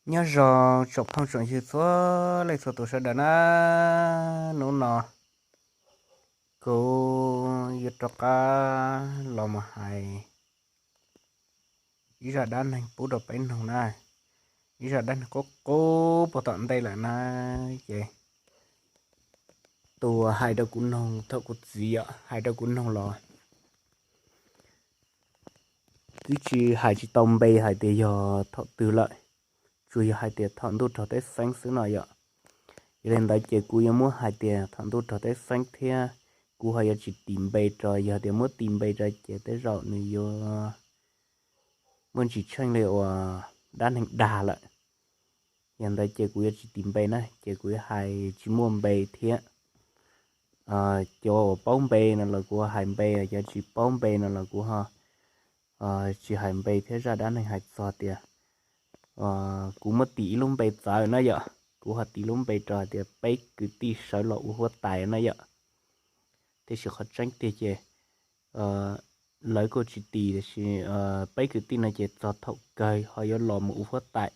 Nyob zoo tsoom phooj tsoom ywg txhua leej txhua tus sawv daws na, hnub no kuv yuav rov qab los mus hais ib zaj dab neeg pub rau peb mloog na. Ib zaj dab neeg qub qub puag tom ntej lawm na, ces tus hais rau kuv mloog thaum kuv txiv hais rau kuv mloog los twb tsis hais tsis tau npe hais tias yog thaum twg lawm, tsuas yog hais tias thaum ntuj rog teb xeeb xwb no yom. Yog li ntawd ces kuv yuav muab hais tias thaum ntuj rog teb xeeb thiab kuv ho yuav tsis tis npe rau, yog tias muab tis npe rau ces tej zaum nws yuav muaj ntsis tsheej li uas dab neeg dag lawm. Yog ntawd ces kuv yuav tsis tis npe na, ces kuv yuav hais tsis muaj npe thiab. Cov uas paub npe no los kuv hais npe, cov tsis paub npe no los kuv ho tsis hais npe thiab. Zaj dab neeg hais txog tias kuv muab tis ib lub npe txawv na yom, kuv ho tis lub npe rau hais tias peb kwv tij sawv los ua huab tais na yom. Tiam sis qhov tseeb tiag ces lawv kuj tsis tis, tiam sis peb kwv tij no ces txog thaum kawg ho yuav los mus ua huab tais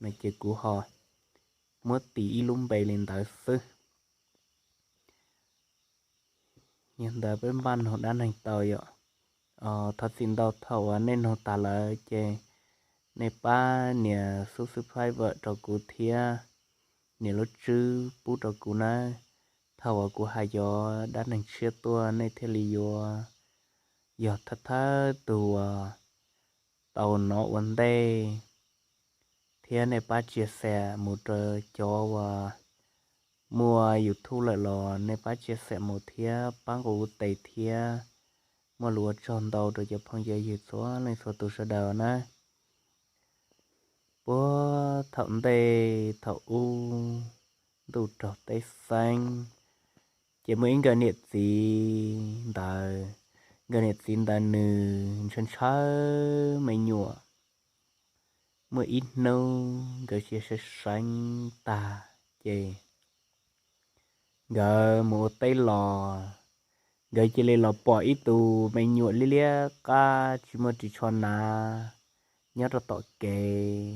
no ces kuv ho muab tis ib lub npe li ntawd xwb. Yog ntawd peb npaj noog dab neeg tau yom. Thov txim ntau thaum uas nej noog tag lawm ces nej pab nias subscribe rau kuv thiab nias lub tswb pub rau kuv na. Thaum uas kuv hais cov dab neeg tshiab tuaj nej thiaj li yuav yog thawj thawj tug uas tau hnov ua ntej, thiab nej pab share mus rau cov uas muaj YouTube lawm los nej pab share mus thiab pab nqus tes thiab. Muaj lus ua tsaug ntau rau cov phooj cov ywg txhua leej txhua tus sawv daws na. Puag thaum ntej thaum ub ntuj raug teb xeeb, ces muaj ib nkawd niam txiv ntawd, nkawd niam txiv ntawd nws ntshaw ntshaw me nyuam. Muaj ib hnub nkawd cia li seev tag ces nkawd mus ua teb los, nkawd cia li los pom ib tug me nyuam liab liab qab tsis muaj ris tsho hnav nyob rau tom kev.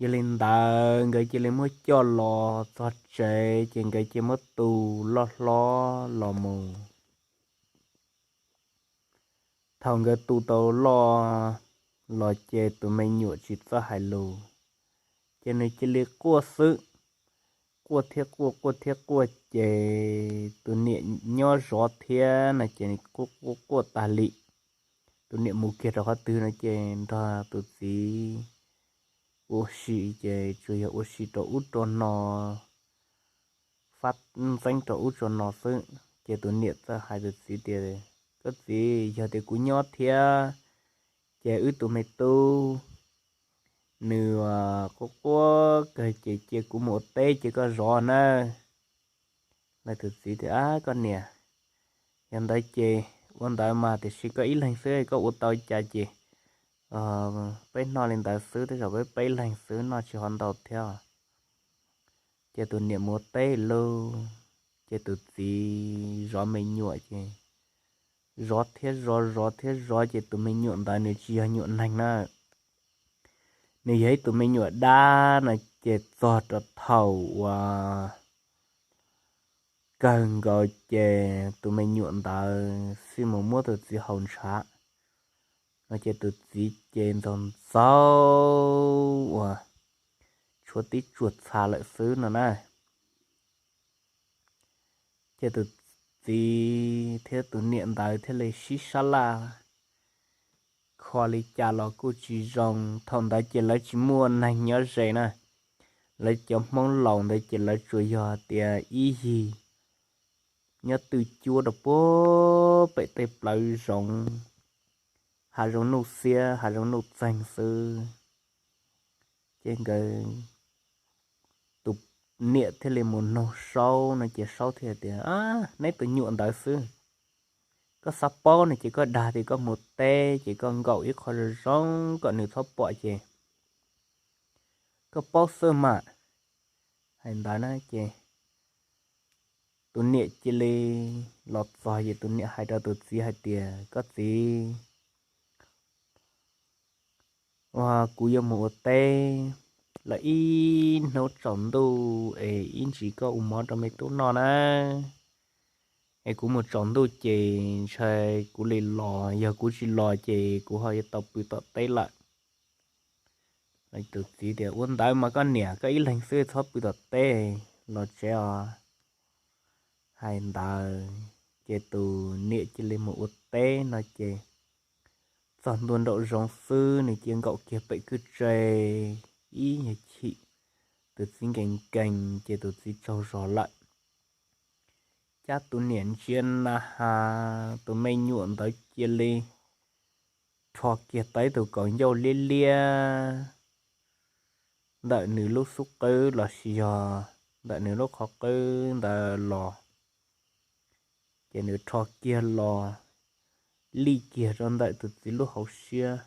Yog li ntawd nkawd cia li muab coj los txog tsev ces nkawd cia li muab tu loj hlob los mus. Thaum nkawd tu tau loj los ces tus me nyuam tsis txawj hais lus, ces nws cia li quaj xwb. Quaj thiab quaj, quaj thiab quaj ces tus niam nyob zov thiab no ces nws quaj quaj quaj tas li. Tus niam mus kiag rau qhov twg no ces nrog tus txiv ua si, ces tsuas yog ua si rau ub rau no, fab ntxeeb rau ub rau no xwb. Ces tus niam txawm hais tus txiv tias, Koj txiv, yog tias kuv nyob thiab ces wb tus me tub nws quaj quaj kawg ces cia kuv mus ua teb ces koj zov nawb. Lawv tus txiv tias, Ab koj niam, yog ntawd ces ua ntawd mas, tiam sis koj ib leeg xwb koj ua tau cas ces peb noj li ntawd xwb, tej zaum peb peb leeg xwb noj tsis hov ntau thiab. Ces tus niam mus ua teb lauj, ces tus txiv zov me nyuam ces zov thiab zov, zov thiab zov ces tus me nyuam ntawd nws tsis yog nyuam neeg na, nws yog ib tug me nyuam dab no. Ces txog rau thaum uas kawg nkaus ces tus me nyuam ntawd xij mus muab tus txiv haus ntshav no ces tus txiv ces ntxaug ntxaug uas tshuav tib tsuas txha lawm xwb no na. Ces tus txiv thiab tus niam ntawd thiaj li sib sab laj, kho li cas los kuj tsis zoo. Thaum ntawd ces lawv tsis muaj neeg nyob ze na, lawv cov Hmoob laus ntawd ces lawv tsuas yog tias ib yig nyob twj cuab rau puag pem tej plawv zoov, hav zoov nuj xiab hav zoov nuj txeeg xwb. Ces nkawd tus niam thiaj li mus nug Saub no ces Saub thiaj tias, Neb tus nyuam ntawd xwb, koj xav paub no ces koj dag tias koj mus teb ces koj nkaum ib qho zoo zoo kom nws txhob pom ces koj paub xwb mas. Hais ntawd na ces tus niam cia li los txog ces tus niam hais rau tus txiv hais tias, Koj txiv, Ua kuv yuav mus ua teb lawm, ib hnub tsaus ntuj es ib ntsis koj ua mov rau me tub noj na. Es kuv mus tsaus ntuj ces ntshai kuv li los, yog kuv tsis los ces kuv ho yuav tau pw tom teb lawm. Tus txiv tias, Ua ntawd mas koj niam, koj ib leeg xwb txhob pw tom teb, los tsev os. Hais ntawd ces tus niam cia li mus ua teb no ces txog ntua nraum zoov xwb nws cia nkaum kiag pem kwj tse ib nyuag chim. Tus txiv nkees nkees ces tus txiv tsaug zog lawm. Cas tus niam ntsia na has, tus me nyuam ntawd cia li rho kiag tau ib tug kaus ncauj liab liab ntawm nws lub xub qwb los sis yog ntawm nws lub qhov qwb ntawd los. Ces nws rho kiag los lij kiag rau ntawm tus txiv lub hauv siab.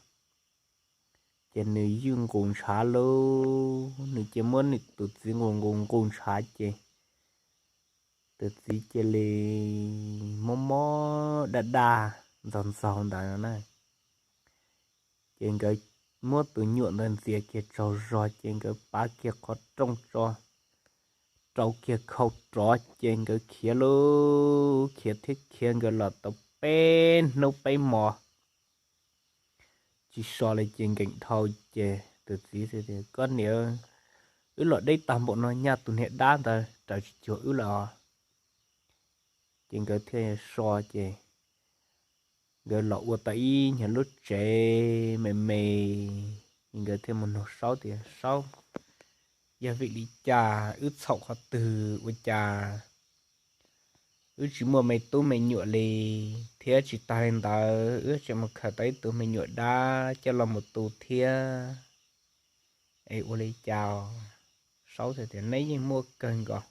Ces nws ywj nqus ntshav lauj, nws cia muab nws tus txiv nqus nqus nqus ntshav ces tus txiv cia li mob mob daj daj ntxaug ntxaug ntawd na. Ces nkawd muab tus nyuam ntawd ntxias kiag tsaug zog ces nkawd pav kiag qhov rooj tso, rau kiag khau rov ces nkawd khiav lauj, khiav thiab khiav nkawd los tau peb hnub peb hmo tsis so li ces nkees dhau ces tus txiv tias, Koj niam, wb los deb tag npaum no nyaj tus niag dab ntawd raws tsis cuag wb lawm os. Ces nkawd thiaj so ces nkawd los ua tau ib nyuag lub tsev me me, ces nkawd thiaj mus nug Saub tias, Saub, yog vim li cas wb txhaum qhov twg ua cas wb tsis muaj me tub me nyuam li, thiab tsis tas li ntawd wb tseem mus khaws tau ib tug me nyuam dab coj los mus tu thiab, es ua li cas? Saub thiaj tias, Neb yeej muaj kawg nkaus,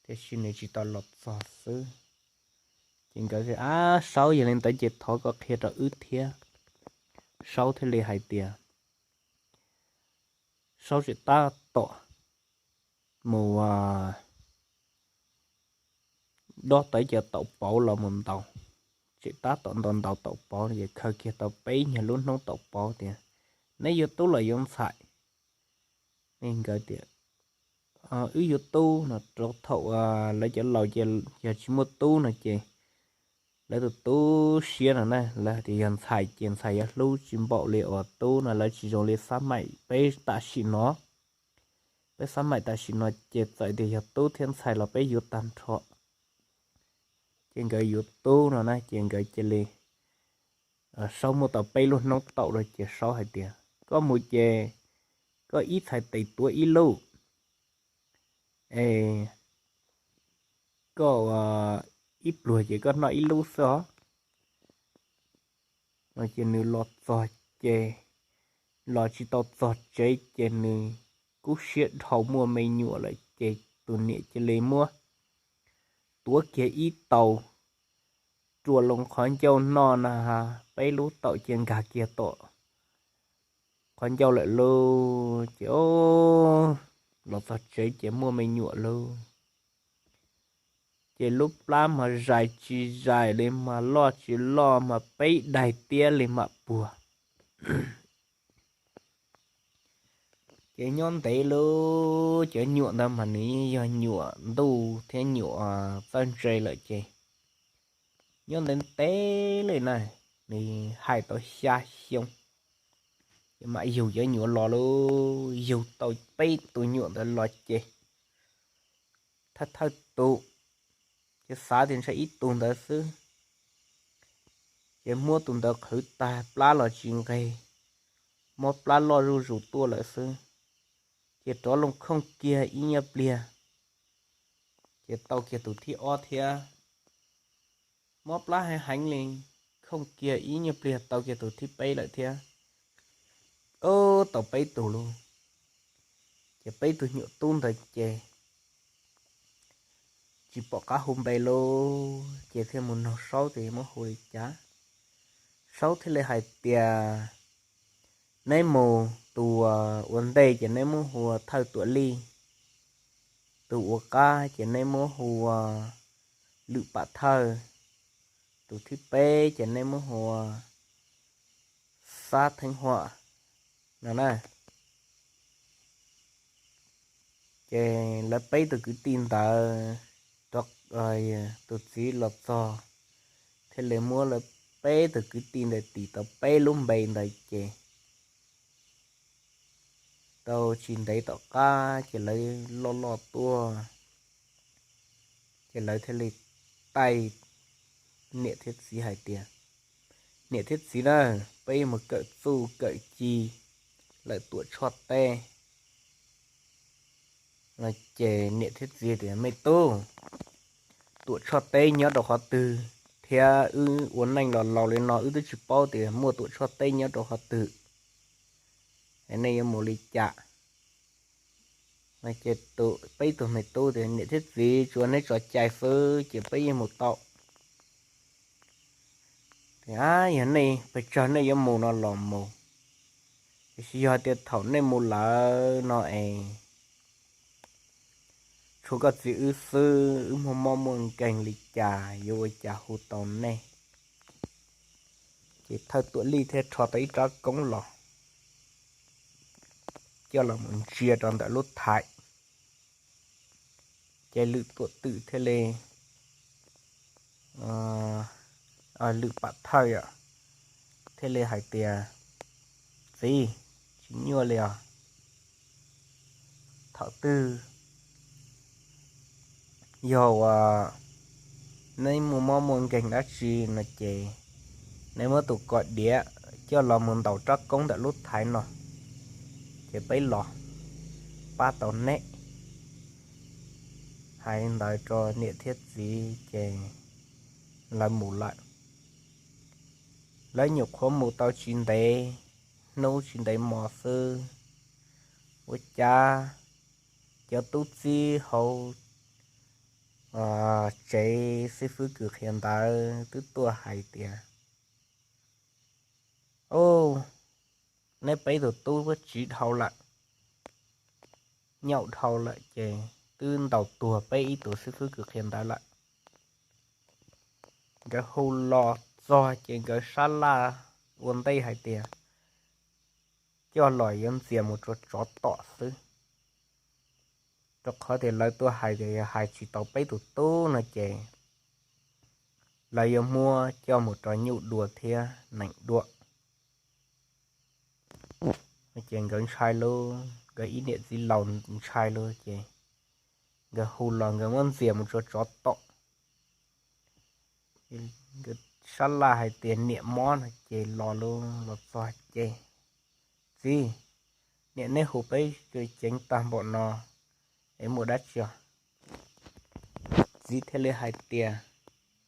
tiam sis nws tsis tau los txog xwb. Ces nkawd tias, Ab Saub, yog li ntawd ces thov koj qhia rau wb thiab. Saub thiaj li hais tias, Saub tseem tab tom mus dob tau cov taum pauv los mus ntaus, tseem tab tom ntaus ntaus taum pauv no ces khaws kiag tau peb nyuag lub hnub taum pauv tias, Neb yuav tub los yuav ntxhais? Nkawd tias, Wb yuav tub no, rau thaum lawv cov laus ces yog tsis muaj tub no ces lawv tus tu siab no na, lawv hais tias yog ntxhais ces ntxhais yuav hlub tsis npaum li uas tub no, lawv tsis zoo li xab maim peb tam sim no. Peb xab maim tam sim no ces txawm tias yog tub thiab ntxhais los peb yuav tag nrho. Ces nkawd yuav tub no na ces nkawd cia li, Saub muab tau peb lub hnub taum rau ces Saub hais tias, Koj mus ces koj ib txhais tes tuav ib lub, es koj ib pluag ces koj noj ib lub xwb os. No ces nws los txog ces, los tsis tau txog tsev ces nws kub siab dhau muaj me nyuam lawm ces tus niam cia li muab tuav kiag ib taus rua loo qhov ncauj noj na, peb lub taum cia nkag kiag tom qhov ncauj lawm lauj. Ces los txog tsev ces muaj me nyuam lauj. Ces lub plab mas zais tsis zais li, mas loj tsis loj, mas peb daig tiab li mam puag. Ces nyob ntev lauj, cov nyuam ntawd mas nws yeej yog nyuam ntuj thiab nyuam txawj ntse lawm ces nyob ntev ntev li na, nws hais tau xya xyoo, ces mam yug cov nyuam los lauj. Yug tau peb tus nyuam ntawd los ces thawj thawj tus, ces xav tias ntshe ib tug ntawd xwb, ces muab tus ntawd qhwv tag, plab los tsis nqeg, mob plab loj zuj zus tuaj lawm xwb. Ces rov loo khooj kiag ib nyuag pliag, ces tau kiag tus thib ob thiab. Mob plab heev heev li, khooj kiag ib nyuag pliag tau kiag tus thib peb lawm thiab. Ub, tau peb tug lauj. Ces peb tug nyuam tub ntawd ces tsis pom qab hu npe lauj, ces thiaj mus nug Saub tias muab hu li cas. Saub thiaj li hais tias, Neb mus, tus ua ntej ces neb muab hu ua Thawj Tuam Lij, tus ua qab ces neb muab hu ua Lwm Pam Thawj, tus thib peb ces neb muab hu ua Xab Theeb Huam, no na. Ces lawv peb tus kwv tij ntawd, tus txiv los txog thiaj li muab lawv peb tus kwv tij ntawd tis tau peb lub npe ntawd ces tau tsis ntev tom qab ces lawv loj loj tuaj, ces lawv thiaj li taij niam thiab txiv hais tias, niam thiab txiv na, peb yuav mus kawm txuj kawm ci lawm Tuam Tshoj teb. No ces niam thiab txiv tias, me tub, Tuam Tshoj teb nyob rau qhov twg, thiab wb ua neej los laus li no wb twb tsis paub tias muaj Tuam Tshoj teb nyob rau qhov twg, nej yuav mus li cas? No ces tus peb tug me tub tias, niam thiab txiv, tsuas neb tso cai xwb ces peb yeej mus tau. Tias, yog nej pes tsawg nej yuav mus no los mus, tiam sis yog tias thaum nej mus lawm no es tshuav koj txiv wb xwb, wb muaj mob muaj nkeeg li cas yuav ua cas hu tau nej? Ces thawj Tuam Lij thiaj rho tau ib rab koob los coj los mus ntsia rau ntawm lub thaiv. Ces Lwm Tuam Twm thiaj li, Lwm Pam Thawj thiaj li hais tias, txiv, tsis nyuaj li os. Thaum twg yog uas neb muaj mob muaj nkeeg dab tsi no ces neb muab tus ko diav coj los mus ntaus rab koob ntawm lub thaiv no, ces peb los pab tau neb. Hais ntawd rau niam thiab txiv ces lawv mus lawm. Lawv nyuam qhuav mus tau tsis ntev hnub tsis ntev hmo xwb, ua cas cov tub txib hauv tsev xib fwb kws qhia ntawv twb tuaj hais tias, neb peb tus tub tsiv dhau lawm, nyaum dhau lawm ces twb ntaus tuag peb ib tug xib fwb kws qhia ntawv lawm. Nkawd hu los txog ces nkawd sab laj ua ntej hais tias, coj los yuav ntxias mus rau tsov tom xwb, rau qhov tias lawv tuaj hais tias yog hais tsis tau peb tus tub no ces lawv yuav muab coj mus rau nyuj dua thiab nees dua. Ces nkawd ntshai lauj, nkawd ib niam txiv laus ntshai lauj ces nkawd hu los nkawd muab ntxias mus rau tsov tom. Nkawd sab laj hais tias niam mob no ces los lauj, los txog ces, txiv, niam neb hu peb ceev tag npaum no es muaj dab tsi os? Txiv thiaj li hais tias,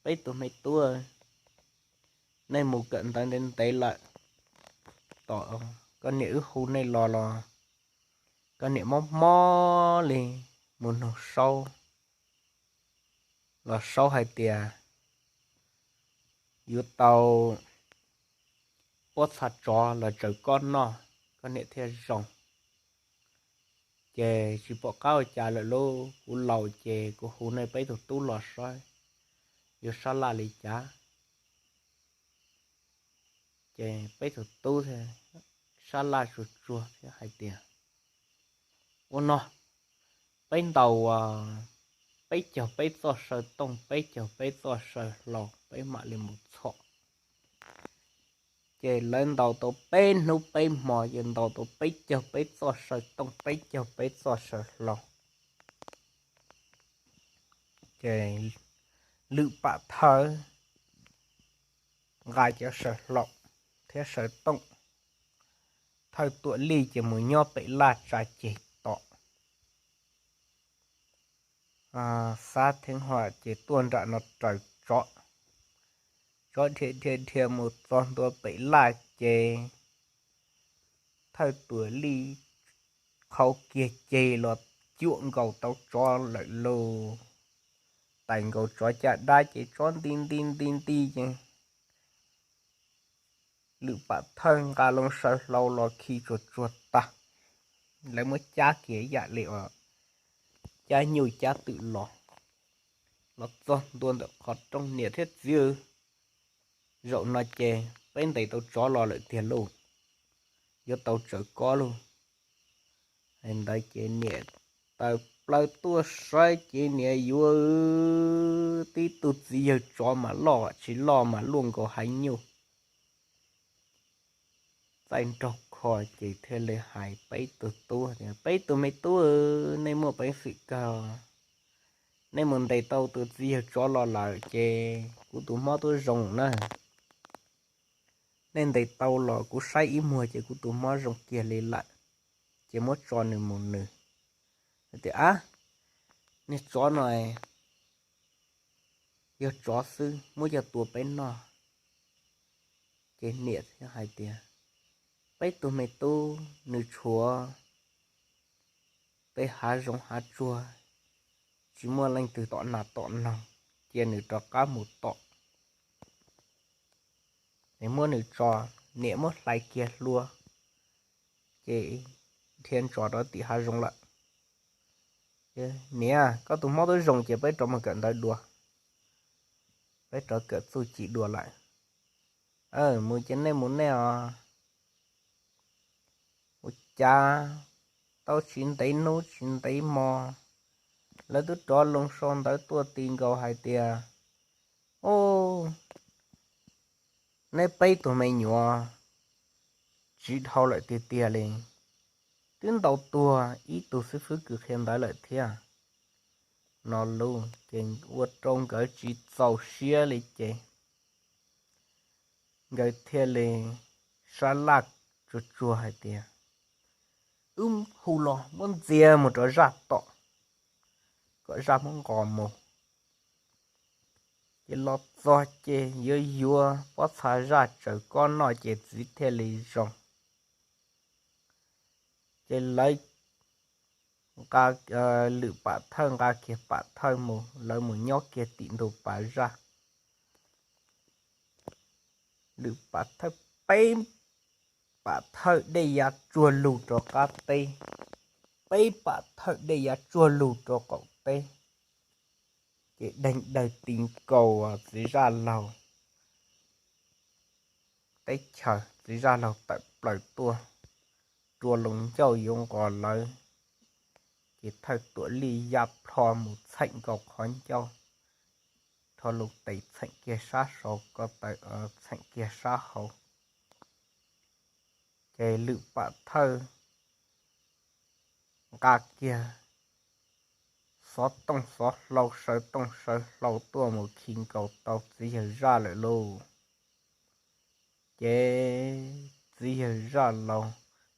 peb tus me tub, nej mus kawm ntawv ntev ntev lawm, tom koj niam wb hu nej los los koj niam mob mob li, mus nug Saub, los Saub hais tias yuav tau pob txha tsov los tsaws koj noj, koj niam thiaj zoo. Ces tsis pom qab ua cas lawm lauj, kuv laus ces kuv hu nej peb tug tub los saib yuav sab laj li cas. Ces peb tug tub thiaj sab laj tsuag tsuag thiab hais tias, ua no, peb ntaus peb caug peb txoj saw tooj, peb caug peb txoj saw hlau, peb mam li mus txhom. Ces lawv ntaus tau peb hnub peb hmo, ces ntaus tau peb caug peb txoj saw tooj, peb caug peb txoj saw hlau. Ces Lwm Pam Thawj nqa cov saw hlau thiab saw tooj, thawj Tuam Lij ces mus nyob pem laj tsa ceg tom. Xab Theeb Huam ces tuaj nram no raws tsov. Tsov dhia dhia dhia mus txog ntua pem laj ces thawj Tuam Lij qhau kiag ceg los cuam nkaus tau tsov lawm lauj. Tais nkaus tsov caj dab ces tsov nti nti nti nti ces Lwm Pam Thawj nqa loo saw hlau los khi tsuag tsuag tag. Lawv muab cab kiag ib yam li uas cab nyuj cab twm los, los txog ntua ntawm qhov rooj, niam thiab txiv, zaum no ces peb ntes tau tsov los lawm tiag lauj. yuav tau tsawv kob lauj. Hais ntawd ces niam tawm plaws tuaj saib ces niam yuav tib tug txiv yawg tsov mas loj tsis loj mas luaj nkaus hav nyuj txaij nraug kho, ces thiaj li hais peb tug tub tias, Peb tug me tub, nej muaj peev xwm kawg, nej mus ntes tau tus txiv yawg tsov los lawm ces kuv tus mob tuaj zoo na. Nej ntes tau los kuv saib ib muag ces kuv tus mob zoo kiag li lawm, ces muab tso nws mus nws. Tias, Ab, niag tsov no yog tsov xwb, muab coj tua peb noj. Ces niam thiaj hais tias, Peb tug me tub, nws tshuav tej hav zoov hav tsuag, tsis muaj leej twg tom nas tom noog, cia nws rov qab mus tom. Nws muab nws tso, niam muab hlais kiag hlua, ces dhia ntsos rau tim hav zoov lawm. Niam, koj tus mob twb zoo ces peb rov mus kawm ntawv dua. Peb rov kawm txuj ci dua lawm. Mus ces nej mus nej os. Ua cas tau tsis ntev hnub tsis ntev hmo, lawv twb rov loo sau ntawv tuaj ti nkaus hais tias, Ub, neb peb tug me nyuam tsiv dhau lawm tiag tiag li, twb ntaus tuag ib tug xib fwb kws qhia ntawv lawm thiab. No lus ces ua rau nkawd tsis txaus siab li ces nkawd thiaj li sab laj tsuag tsuag hais tias, Wb hu los muab ntxias mus rau zaj tom, kom zaj muab nqos mus. Ces los txog ces yuav yuav pob txha zaj tsaws kob noj ces txiv thiaj li zoo. Ces lawv nqa, lwm pam thawj nqa kiag pam thawj mus, lawv mus nyob kiag tim ntug pas zaj. Lwm pam thawj, peb pam thawj dej ya tsuag lug rau qab teb, peb pam thawj dej ya tsuag lug rau qaum teb. Ces deeg dawg ti nkaus txiv zaj laug teb chaws, txiv zaj laug tawm plaws tuaj, rua loo ncauj yuav nqos lawv, ces thawj tuam lij ya plho mus txheem nkaus qhov ncauj, rho loo tes txheem kiag sab saud, ko taw txheem kiag sab hauv. Ces lwm pam thawj nqa kiag xov tooj xov hlau, sawv tooj sawv hlau tuaj mus khi nkaus tau txiv yawg zaj lawm lauj. Ces txiv yawg zaj laug,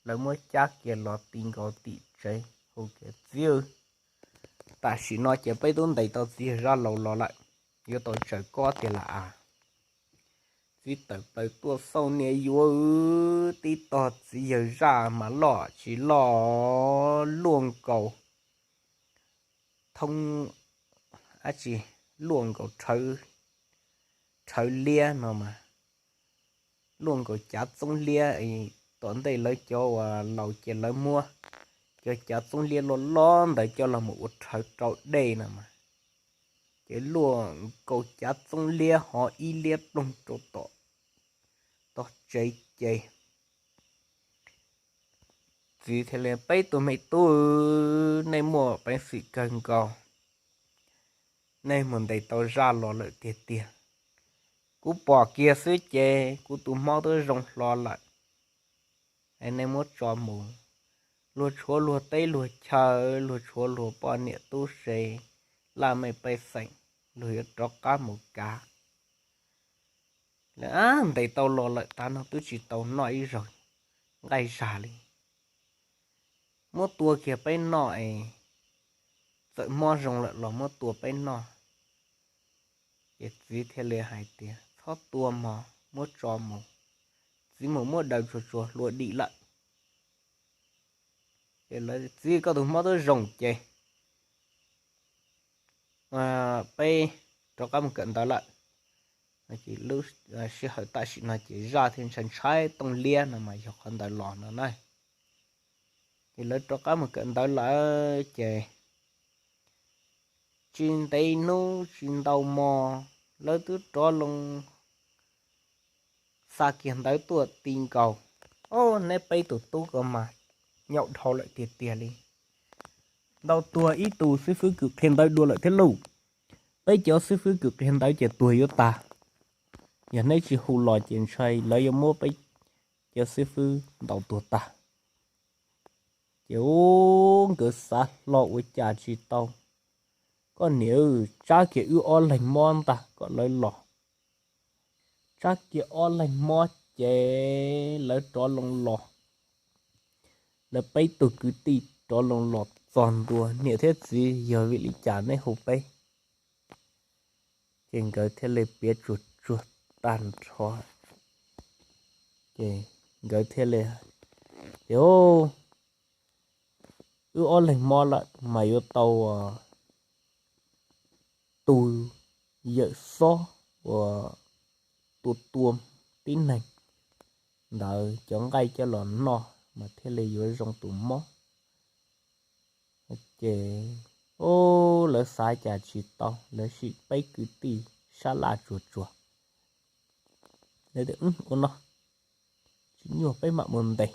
lawv muab cab kiag los ti nkaus tim tsev, hu tias, Txiv, tam sim no ces peb twb ntes tau txiv yawg zaj laug los lawm, yuav tau tsaws kob tiag lawm as. Txiv tawm plaws tuaj xauj niam yuav tib tog txiv yawg zaj mas loj tsis loj, luaj nkaus thoob, dab tsi, luaj nkaus rhawv liab no mas, luaj nkaus cav txoob liab. Tom ntej lawv cov uas laus ces lawv muab cov cav txoob liab loj loj ntawd coj los mus ua rhawv rau dej no mas, ces luaj nkaus cav txoob liab ho ib liab ploog rau tom tog tsev ces txiv thiaj li, Peb tug me tub, nej muaj peev xwm kawg nkaus, nej mus ntes tau zaj los lawm tiag tiag. Kuv pom kiag xwb ces kuv tus mob twb zoo hlo lawm. Es nej muab tso mus, luag tshuav luag teb luag chaw, luag tshuav luag poj niam tub se, laj mej pej xeem, luag yuav rov qab mus kav. Lawv ntes tau los lawm, tav no twb tsis tau noj ib zaug nqaij zag li. Muab tua kiag peb noj es, txawm mob zoo lawm los muab tua peb noj. Ces txiv thiaj li hais tias, Txhob tua mog, muab tso mus. Txiv mus muab daws tsuag tsuag hlua dim lawm. Ces lawv, Txiv, koj tus mob twb zoo ces peb rov qab mus kawm ntawv lawm. Lub sij hawm tam sim no ces zaj thiaj ntshai ntshai tooj liab no mas yog qhov ntawd los no na. Ces lawv rov qab mus kawm ntawv lawm ces tsis ntev hnub tsis ntau hmo, lawv twb rov loo xa kiag ntawv tuaj ti nkaus. Au, neb peb tus tub ko mas nyaum dhau lawm tiag tiag li. Ntau tuag ib tug xib fwb kws qhia ntawv dua lawm thiab lauj. Peb cov xib fwb kws qhia ntawv ces tuag yuav tag. Yog neb tsis hu los ces ntshai lawv yuav muab peb cov xib fwb ntaus tuag tag. Ces ub, nkawd xav hlo ua cas tsis tau. Koj niam, tsab kiag wb ob leeg mob ntag kom lawv los. Tsab kiag ob leeg mob ces lawv rov loo los. Lawv peb tug kwv tij rov loo los txog ntua, niam thiab txiv, yog vim li cas neb hu peb? Ces nkawd thiaj li piav tsuag tsuag tag nrho. Ces nkawd thiaj li tias, wb ob leeg mob lawm mas yuav tau tus yawm xob uas tua tua tib neeg ntawd cov nqaij coj los noj mas thiaj li yuav zoo tus mob. Ces, o, lawv xav cas tsis tau, lawv sim peb kwv tij sab laj tsuag tsuag. Lawv tias, ua no tsis nyuaj, peb mam mus ntes.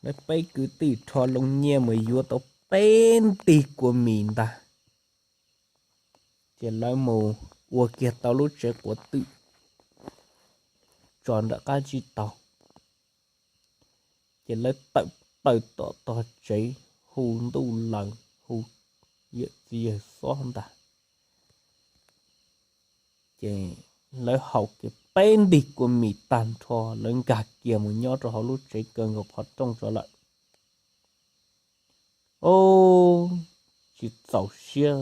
Lawv peb kwv tij rho loo nyiaj mus yuav tau peb ntig kua mis ntag. Ces lawv mus ua kiag tau lub tsev quav twm tso nram qab tsib taug. Ces lawv tawm plaws tom tog tsev, hu ntuj laws, hu yawm txiv yawg xob ntag. Ces lawv haus kiag peb ntig kua mis tag nrho, lawv nkag kiag mus nyob rau hauv lub tsev kaw nkaus qhov rooj tso lawm. O, tsis txaus siab,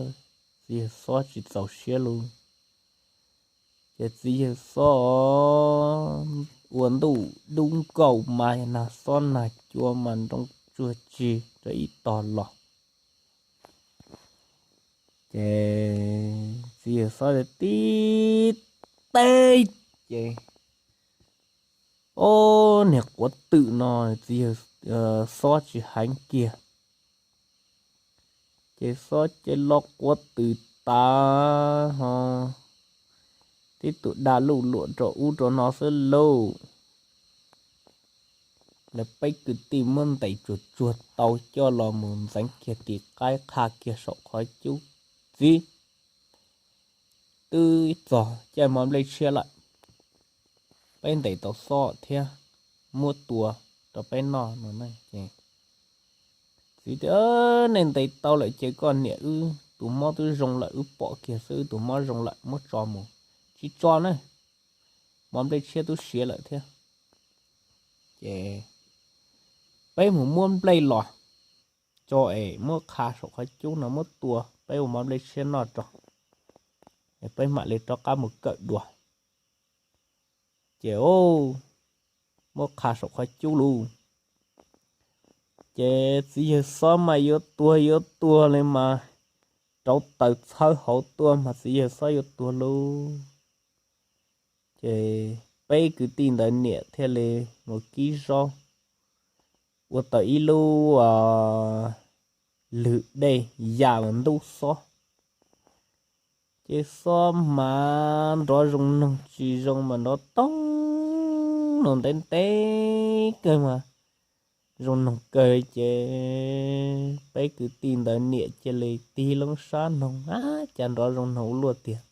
txiv yawg xob tsis txaus siab lauj. Ces txiv yawg xob ua ntuj dub nkaus mas nag xob nag cua mas nroo tsuag tsi rau ib tog los. Ces txiv yawg xob tib teb, ces, o, niag quav twm no txiv yawg xob tsis heev kiag. Ces xob ces lo quav twm tas ho tib tug da luj luam rau ub rau no xwb lauj. Lawv peb kwv tij muab ntes tsuag tsuag tau coj los mus ntxeev kiag tim qaib qha kiag saum qhov cub. Txiv, twb txog caij mov nplej tshiab lawm, peb ntes tau xob thiab, muab tua rau peb noj no. Ces txiv tias, nej ntes tau lawm ces koj niam, wb tus mob twb zoo lawm, wb pom kiag xwb wb tus mob zoo lawm, muab tso mus. Tsis tso na, mov nplej tshiab twb siav lawm thiab. Ces peb mus muab nplej los tso es muab qha saum qhov cub no muab tua, peb ua mov nplej tshiab noj tso, peb mam li rov qab mus kawm dua. Ces muab qha saum qhov cub lauj. Ces txiv yawg xob mas yuav tuag yuav tuag li mas rauv taws txhawb hauv tuaj mas txiv yawg xob yuav tuag lauj. Ces peb kwv tij ntawd niam thiaj li mus kib zaub ua tau ib lub lwg dej ya mus ntub xob. Ces xob mas nrov zoo noog tsis zoo mas nrov toog no ntev ntev kawg mas zoo noog kawg. Ces peb kwv tij ntawd niam cia li tig loo sab noog, ab, cas nrov zoo noog ua luaj tiag.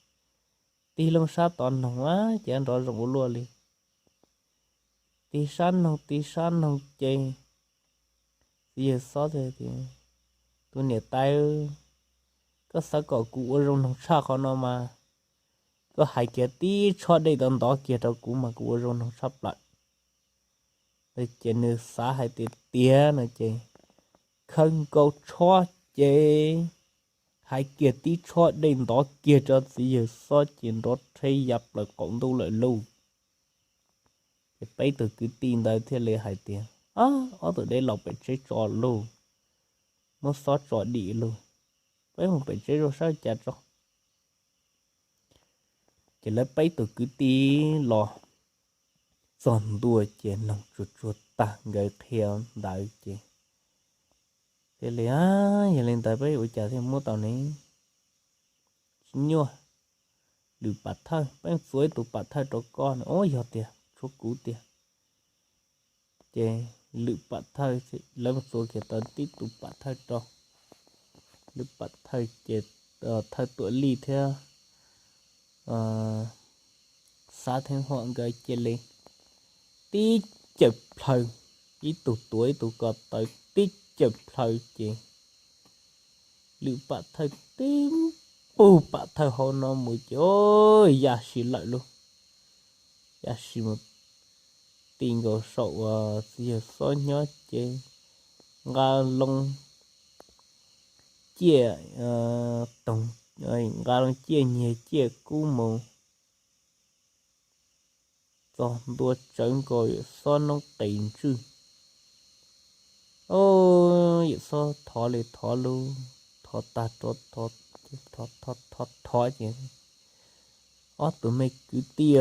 Tig loo sab tod noog, ab, cas nrov zoo ua luaj li. Tig sab noog tig sab noog ces txiv yawg xob tias, tus niam tais, koj xav kom kuv ua zoo noog tshaj qhov no mas koj hais kiag tib tshob dej tau ntov kiag rau kuv mas kuv ua zoo noog tshaj plaws. Ces nws xav hais tias tiag no ces khawb nkaus tshob ces hais kiag tib tshob dej ntov kiag rau txiv yawg xob ces nrov rheb ya plaws qaum ntuj lawm lauj. Ces peb tug kwv tij ntawd thiaj li hais tias, ob tug deb los pem tsev tso lauj, muab xob tso dim lauj, peb mus pem tsev zoj sab cas tso. Ces lawv peb tug kwv tij los txog ntua ces noog tsuag tsuag tag nkawd qhia ntawd ces thiaj li, yog li ntawd peb ua cas thiaj muab tau ne? Tsis nyuaj, lwm pam thawj, peb txua ib tug pam thawj rau koj no. Ub, yog tiag, tshuav kuv tiag. Ces lwm pam thawj, lawv mus txuas kiag tau tib tus pam thawj rau, lwm pam thawj ces thawj Tuam Lij thiab Xab Theeb Huam nkawd cia li tib cawm plhaw, ib tug tuav ib tug ko taw tib cawm plhaw ces lwm pam thawj tib npug pam thawj hauv no mus ces ya si lawm lauj. Ya si mus ti nkaus saum uas txiv yawg Xob nyob ces nqa loo ciaj, nqa loo ciaj nyiag ciaj kub mus txog ntua tsawv nkaus yawm Xob noob qes ntswj. Yawm Xob thov li thov lug, thov tag rov thov, thov thov ces, ob tug me kwv tij,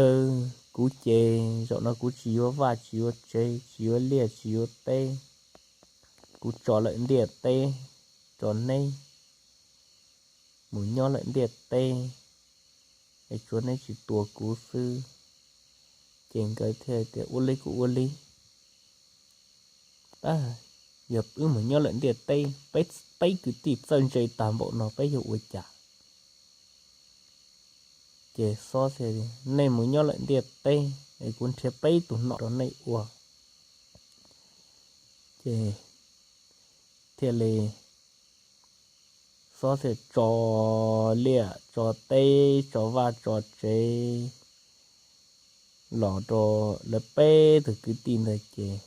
kuv ces zaum no kuv tsis yuav vaj tsis yuav tsev tsis yuav liaj tsis yuav teb, kuv tso lawm ntiaj teb rau neb mus nyob lawm ntiaj teb es tsuav neb tsis tua kuv xwb. Ces nkawd thiaj tias ua li kuj ua li. Tab yog wb mus nyob lawm ntiaj teb, peb, peb kwv tij txawj ntse tag npaum no peb yuav ua cas? Ces Xob thiaj, nej mus nyob lawm ntiaj teb es kuv nrhiav peb tug nom rau nej ua. Ces thiaj li Xob thiaj tso liaj tso teb tso vaj tso tsev los rau lawv peb tug kwv tij ntawd ces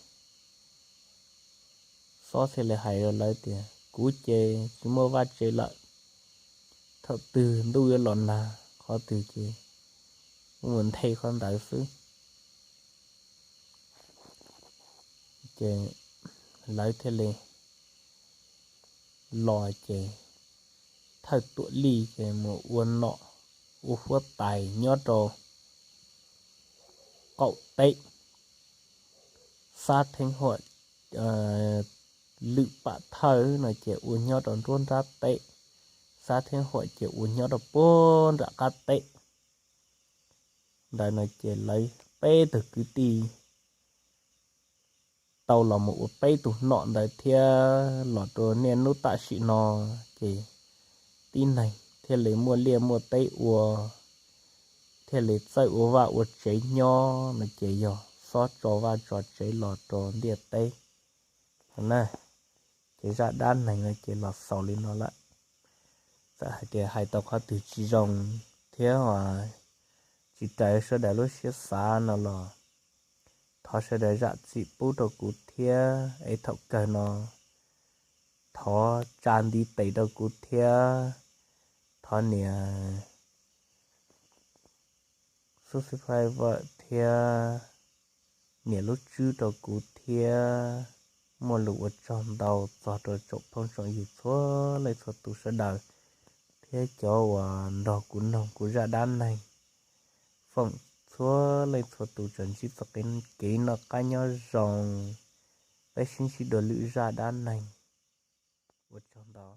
Xob thiaj li hais rau lawv tias kuv ces tsis muaj vaj tsev lawm, thaum twg ntuj yuav los nag qhov twg ces kuv mus nthe qhov ntawd xwb. Ces lawv thiaj li los ces thawj Tuam Lij ces mus ua nom ua huab tais nyob rau qaum teb. Xab Theeb Huam, lwm pam thawj no ces ua nyob rau nruab nrab teb, Xab Theeb Huam ces ua nyob rau puag nram qab teb. Ntawd no ces lawv peb tug kwv tij tau los mus ua peb tug nom ntawd thiab los rau niaj hnub tam sim no ces tib neeg thiaj li muaj liaj muaj teb ua, thiaj li txawj ua vaj ua tsev nyob no ces yog Xob tso vaj tso tsev los rau ntiaj teb na. Ces zaj dab neeg no ces los xaus li no lawm. Txawm hais tias hais tau qhov twg tsis zoo thiab tsis raws sawv daws lub siab xav no los thov sawv daws zam txim pub rau kuv thiab es thaum kawg no thov tsa ntiv tes rau kuv thiab thov nias subscribe thiab nias lub tswb rau kuv thiab. Muaj lus ua tsaug ntau txog rau tsoom phooj tsoom ywg txhua leej txhua tus sawv daws thiab cov uas nrog kuv noog kuv zaj dab neeg. Foom txhua leej txhua tus tsuas ntsib txoj kev noj qab nyob zoo, peb sib ntsib dua lwm zaj dab neeg. Ua tsaug ntau.